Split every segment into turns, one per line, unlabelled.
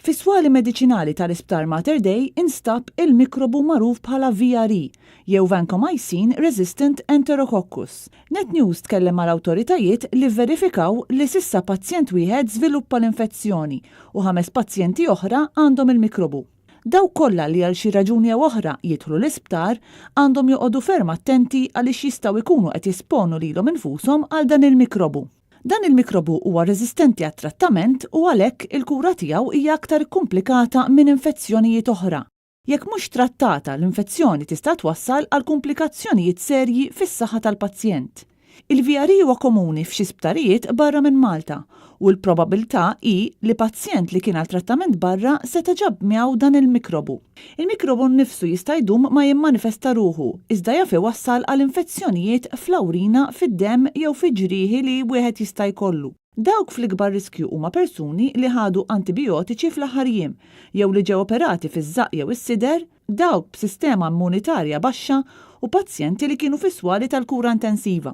Fis-swali mediċinali tal-Isptar Mater Dei instab il-mikrobu magħruf bħala VRE jew Vancomycin Resistant Enterococcus. Net News tkellem mal-awtoritajiet li vverifikaw li s'issa pazjent wieħed żviluppa l-infezzjoni u ħames pazjenti oħra għandhom il-mikrobu. Dawk kollha li għal xi raġuni jew oħra jidħlu l-isptar għandhom joqogħdu ferm attenti għaliex jistgħu jkunu qed jesponu lilhom infushom għal dan il-mikrobu. Dan il-mikrobu huwa reżistenti għat-trattament u għalhekk il-kura tiegħu hija aktar ikkumplikata minn infezzjonijiet oħra. Jekk mhux trattata l-infezzjoni tista' twassal għal kumplikazzjonijiet serji fis-saħħa tal-pazjent. Il-VRE huwa komuni f'xi sptarijiet barra minn Malta u l-probabilità hi li pazjent li kien għal trattament barra seta' ġab miegħu dan il-mikrobu. Il-mikrobu nnifsu jista' jdum ma jimmanifesta ruħu, iżda jaf iwassal għal infezzjonijiet fl-awrina, fid-demm jew fi ġrieħi li wieħed jista' jkollu. Dawk fl-ikbar riskju huma persuni li ħadu antibijotiċi fl-aħħar jiem, jew li ġew operati fiż-żaqq jew is-sider, dawk b'sistema immunitarja baxxa u pazjenti li kienu fi swali tal-kura intensiva.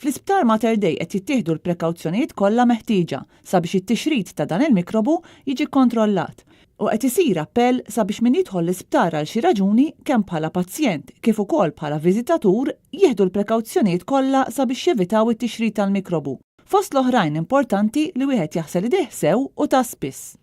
Fl-Isptar Mater Dei qed jittieħdu l-prekawzjonijiet kollha meħtieġa sabiex it-tixrid ta' dan il-mikrobu jiġi kkontrollat u qed isir appell sabiex min jidħol l-isptar għal xi raġuni kemm bħala pazjent kif ukoll bħala viżitatur jieħdu l-prekawzjonijiet kollha sabiex jevitaw it-tixrid tal-mikrobu. Fost l-oħrajn importanti li wieħed jaħsel idejh sew u ta' spiss.